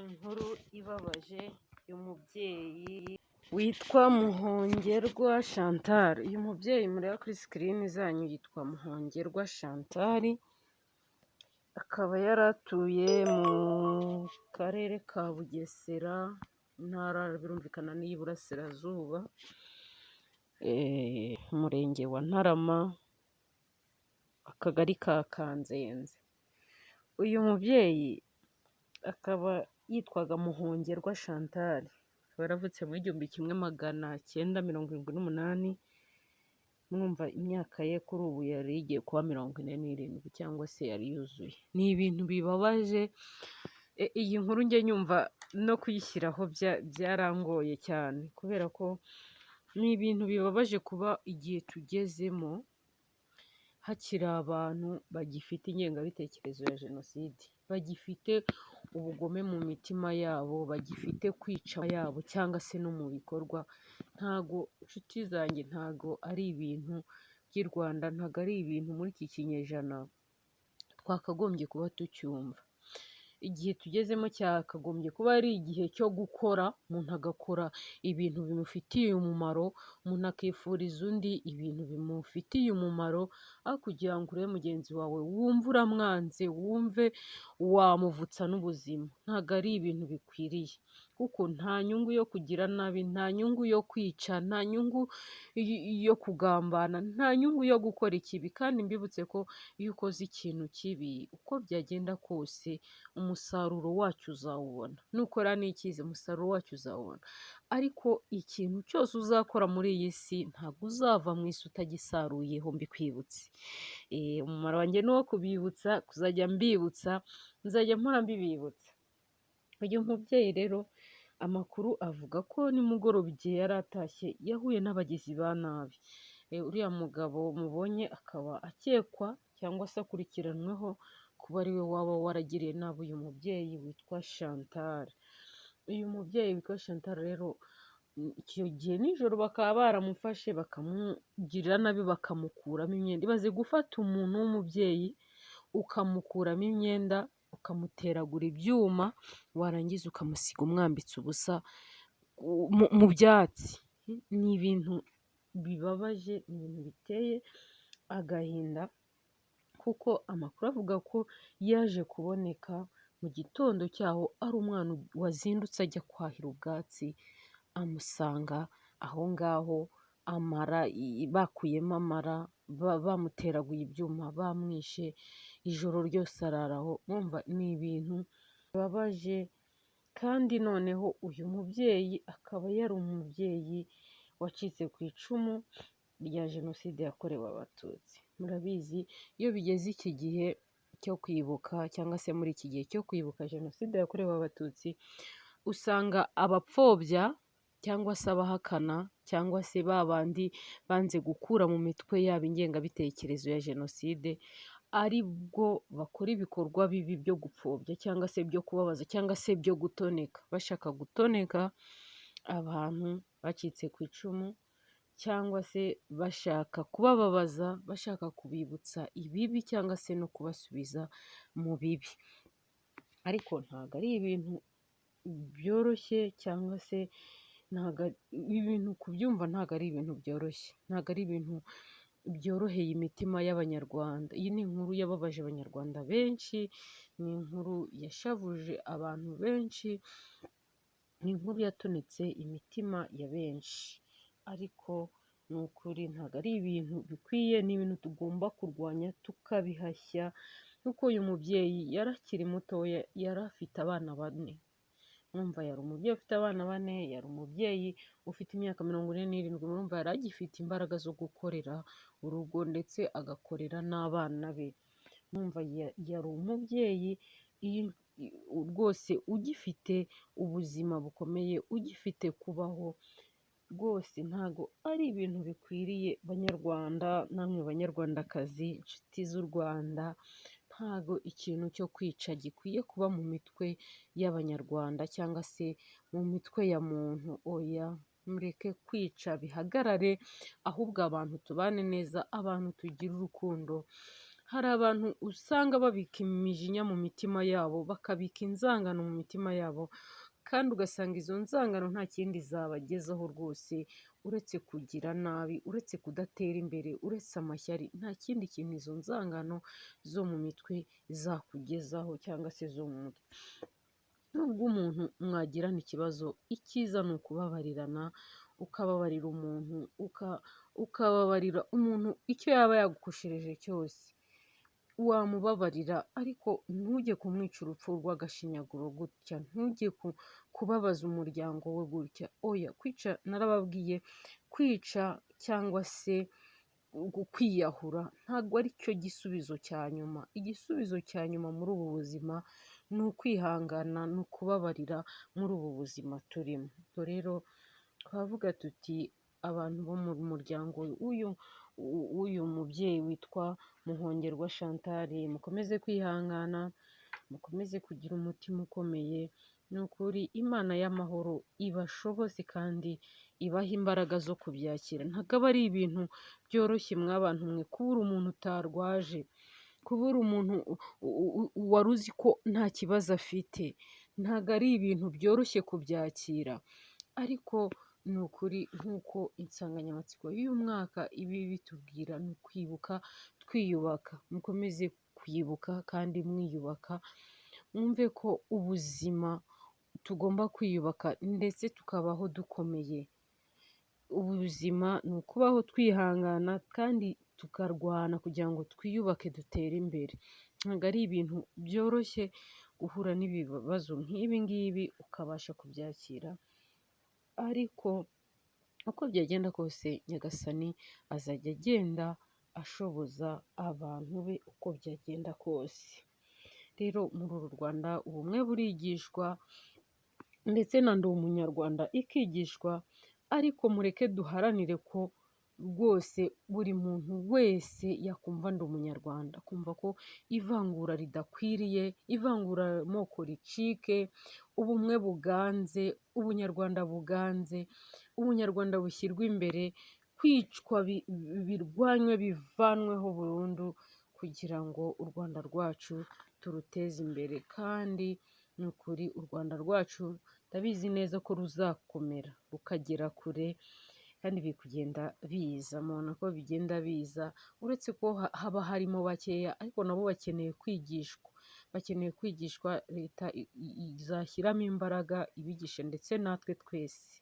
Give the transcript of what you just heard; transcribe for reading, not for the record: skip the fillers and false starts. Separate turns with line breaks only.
Inkuru ibabaje y'umubyeyi witwa Muhongerwa Chantal. Uyu mubyeyi mureba kuri sikirini zanyu yitwa Muhongerwa Chantal, akaba yari atuye mu karere ka Bugesera, intara birumvikana ni iy'Iburasirazuba, umurenge wa Ntarama, akagari ka Kanzenze. Uyu mubyeyi akaba yitwaga Muhongerwa Chantal, akaba yaravutse mu 1978, mwumva imyaka ye kuri ubu yari igiye kuba 47 cyangwa se yari yuzuye. Ni ibintu bibabaje, iyi nkuru njye nyumva no kuyishyiraho byarangoye cyane, kubera ko ni ibintu bibabaje kuba igihe tugezemo hakiri abantu bagifite ingengabitekerezo ya jenoside, bagifite ubugome mu mitima yabo, bagifite kwica yabo cyangwa se no mu bikorwa. Ntago nshuti zanjye, ntago ari ibintu by'i Rwanda, ntago ari ibintu muri iki kinyejana twakagombye kuba tucyumva. Igihe tugezemo cyakagombye kuba ari igihe cyo gukora, umuntu agakora ibintu bimufitiye umumaro, umuntu akifuriza undi ibintu bimufitiye umumaro, aho kugira ngo urebe mugenzi wawe wumve uramwanze, wumve wamuvutsa n'ubuzima. Ntago ari ibintu bikwiriye, kuko nta nyungu yo kugira nabi, nta nyungu yo kwica, nta nyungu yo kugambana, nta nyungu yo gukora ikibi. Kandi mbibutse ko iyo ukoze ikintu kibi, uko byagenda kose umusaruro wacyo uzawubona. Nukora n'icyiza umusaruro wacyo uzawubona. Ariko ikintu cyose uzakora muri iyi si ntabwo uzava mu isi utagisaruyeho, mbikwibutse. Umumaro wanjye ni uwo kubibutsa, kuzajya mbibutsa, nzajya mpora mbibibutsa. Uyu mubyeyi rero amakuru avuga ko nimugoroba igihe yari atashye yahuye n'abagizi ba nabi. Uriya mugabo mubonye akaba akekwa cyangwa se akurikiranweho kuba ari we waba waragiriye nabi uyu mubyeyi witwa Chantal. Uyu mubyeyi witwa Chantal rero icyo gihe nijoro bakaba baramufashe bakamugirira nabi bakamukuramo imyenda. Ibaze gufata umuntu w'umubyeyi ukamukuramo imyenda, ukamuteragura ibyuma, warangiza ukamusiga umwambitse ubusa mu byatsi. Ni ibintu bibabaje, ni ibintu biteye agahinda, kuko amakuru avuga ko yaje kuboneka mu gitondo cyaho ari umwana wazindutse ajya kwahira ubwatsi, amusanga aho ngaho amara bakuyemo amara, bamuteraguye ibyuma, bamwishe, ijoro ryose arara aho. Mwumva ni ibintu bibabaje, kandi noneho uyu mubyeyi akaba yari umubyeyi wacitse ku icumu rya jenoside yakorewe Abatutsi. Murabizi iyo bigeze iki gihe cyo kwibuka cyangwa se muri iki gihe cyo kwibuka jenoside yakorewe Abatutsi, usanga abapfobya cyangwa se abahakana cyangwa se ba bandi banze gukura mu mitwe yabo ingengabitekerezo ya jenoside, ari bwo bakora ibikorwa bibi byo gupfobya cyangwa se byo kubabaza cyangwa se byo gutoneka, bashaka gutoneka abantu bacitse ku icumu cyangwa se bashaka kubababaza, bashaka kubibutsa ibibi cyangwa se no kubasubiza mu bibi. Ariko ntabwo ari ibintu byoroshye cyangwa se ntabwo ibintu kubyumva ntabwo ari ibintu byoroshye, ntabwo ari ibintu byoroheye imitima y'Abanyarwanda. Iyi ni inkuru yababaje Abanyarwanda benshi, ni inkuru yashavuje abantu benshi, ni inkuru yatonetse imitima ya benshi. Ariko ni ukuri ntabwo ari ibintu bikwiye, ni ibintu tugomba kurwanya tukabihashya, kuko uyu mubyeyi yari akiri mutoya, yari afite abana bane. Mwumva yari umubyeyi ufite abana bane, yari umubyeyi ufite imyaka 47, murumva yari agifite imbaraga zo gukorera urugo ndetse agakorera n'abana be. Mwumva yari umubyeyi rwose ugifite ubuzima bukomeye, ugifite kubaho, rwose ntago ari ibintu bikwiriye Banyarwanda namwe Banyarwandakazi, inshuti z'u Rwanda, ntago ikintu cyo kwica gikwiye kuba mu mitwe y'Abanyarwanda cyangwa se mu mitwe ya muntu, oya mureke kwica bihagarare, ahubwo abantu tubane neza, abantu tugire urukundo. Hari abantu usanga babika imijinya mu mitima yabo, bakabika inzangano mu mitima yabo, kandi ugasanga izo nzangano nta kindi zabagezaho rwose uretse kugira nabi, uretse kudatera imbere, uretse amashyari, nta kindi kintu izo nzangano zo mu mitwe zakugezaho cyangwa se zo mu mutwe. Nubwo umuntu mwagirana ikibazo, icyiza ni ukubabarirana, ukababarira umuntu, ukababarira umuntu icyo yaba yagukoshereje cyose, wamubabarira, ariko ntujye kumwica urupfu rw'agashinyaguro gutya, ntujye kubabaza umuryango we gutya, oya. Kwica, narababwiye, kwica cyangwa se kwiyahura ntabwo ari cyo gisubizo cya nyuma. Igisubizo cya nyuma muri ubu buzima ni ukwihangana, ni ukubabarira muri ubu buzima turimo. Ubwo rero twavuga tuti abantu bo mu muryango w'uyu mubyeyi witwa Muhongerwa Chantal, mukomeze kwihangana, mukomeze kugira umutima ukomeye, ni ukuri Imana y'amahoro ibashoboze kandi ibahe imbaraga zo kubyakira. Ntabwo aba ari ibintu byoroshye mwabantu mwe, kubura umuntu utarwaje, kubura umuntu wari uzi ko nta kibazo afite, ntabwo ari ibintu byoroshye kubyakira, ariko ni ukuri nk'uko insanganyamatsiko y'uyu mwaka iba ibitubwira, ni ukwibuka twiyubaka. Mukomeze kwibuka kandi mwiyubaka, mwumve ko ubuzima tugomba kwiyubaka ndetse tukabaho dukomeye. Ubuzima ni ukubaho twihangana kandi tukarwana kugira ngo twiyubake dutere imbere. Ntabwo ari ibintu byoroshye guhura n'ibibazo nk'ibi ngibi ukabasha kubyakira, ariko uko byagenda kose Nyagasani azajya agenda ashoboza abantu be uko byagenda kose. Rero muri uru Rwanda ubumwe burigishwa ndetse na Ndi Umunyarwanda ikigishwa, ariko mureke duharanire ko rwose buri muntu wese yakumva Ndi Umunyarwanda, akumva ko ivangura ridakwiriye, ivanguramoko ricike, ubumwe buganze, ubunyarwanda buganze, ubunyarwanda bushyirwe imbere, kwicwa birwanywe bivanweho burundu kugira ngo u Rwanda rwacu turuteze imbere. Kandi ni ukuri u Rwanda rwacu ndabizi neza ko ruzakomera rukagera kure, kandi biri kugenda biza, mubona ko bigenda biza, uretse ko haba harimo bakeya, ariko nabo bakeneye kwigishwa, bakeneye kwigishwa, leta izashyiramo imbaraga ibigishe ndetse natwe twese.